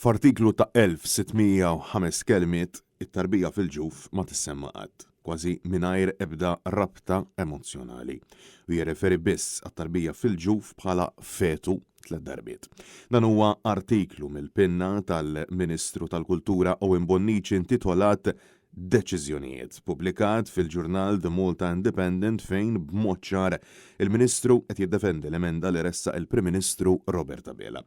F'artiklu ta' 1605 kelmiet, it-tarbija fil-ġuf ma tissemma qatt, kważi mingħajr ebda rabta emozzjonali, u jirreferi biss għat-tarbija fil-ġuf bħala fetu tliet darbiet. Dan huwa artiklu mill-pinna tal-Ministru tal-Kultura Owen Bonnici intitolat Deċiżjonijiet, pubblikat fil-ġurnal The Malta Independent fejn b'mod ċar il-Ministru qed jiddefendi l-emenda li ressaq il-Prim Ministru Robert Abela.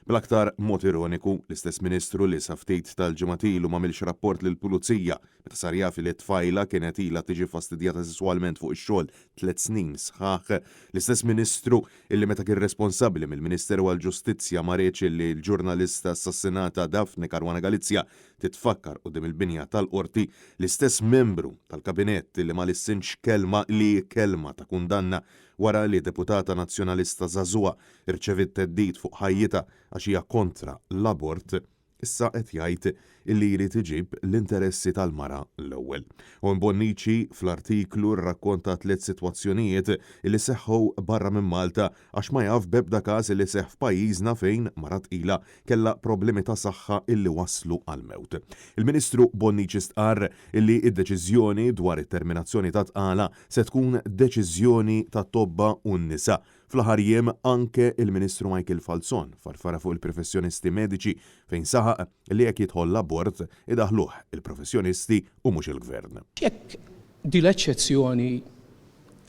Bl-aktar mod ironiku, l-istess Ministru li sa ftit tal-ġimgħat ilu m'għamilx rapport lill-Pulizija meta sar jaf li t-tfajla kienet ilha tiġi fastidjata sesswalment fuq ix-xogħol tlett snin sħaħ, l-istess Ministru illi meta kien responsabbli mill-Ministeru għall-Ġustizzja ma riedx illi l-ġurnalista assassinata Daphne Caruana Galizia titfakkar quddiem il-binja tal-Qorti, l-istess membru tal-Kabinett li ma lissinx kelma li hi kelma ta' kundanna wara li deputata Nazzjonalista żagħżugħa rċeviet theddid fuq ħajjitha għax hija kontra l-abort, issa qed jgħid illi jrid iġib l-interessi tal-mara l-ewwel. Owen Bonnici fl-artiklu rrakkonta tliet sitwazzjonijiet illi seħħu barra minn Malta għax ma jaf b'ebda każ illi seħħ f'pajjiżna fejn mara tqila kellha problemi ta' saħħa illi wasslu għall-mewt. Il-Ministru Bonnici stqarr illi d-deċiżjoni dwar it-terminazzjoni tat-tqala se tkun deċiżjoni tat-tobba u n-nisa. Fl-aħħar jiem anke il-Ministru Michael Falzon farfara fuq il-professjonisti mediċi fejn saħaq li jekk jidħol l-abort idaħħluh il-professjonisti u mhux il-Gvern. Jekk din l-eċċezzjoni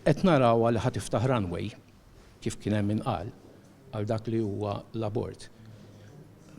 qed narawha li ħa tiftaħ runway, kif kien hemm min qal, għal dak li huwa l-abort.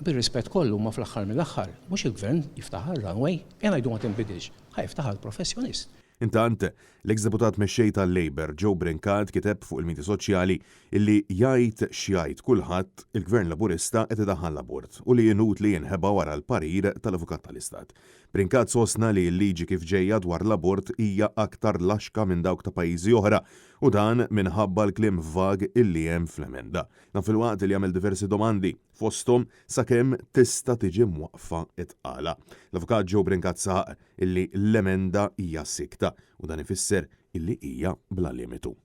Bir-rispett kollu imma fl-aħħar mill-aħħar mhux il-Gvern jiftaħha r-runway, ejja ngħidu ma tinbidilx, ħa jiftaħha l-professjonist. Intant, l-eks Deputat Mexxej tal-Labour Joe Brincat kiteb fuq il-midja soċjali illi jgħid x'jgħid kulħadd, il-Gvern Laburista qed idaħħal l-abort u li inutli jinħeba wara l-parir tal-Avukat tal-Istat. Brincat sostna li l-liġi kif ġejja dwar l-abort hija aktar laxka minn dawk ta' pajjiżi oħra u dan minħabba l-kliem vag illi hemm fl-emenda. Dan filwaqt li għamel diversi domandi, fosthom sakemm tista' tiġi mwaqqfa t-tqala. L-Avukat Joe Brincat saħaq illi l-emenda hija siekta u dan ifisser illi hija bla limitu.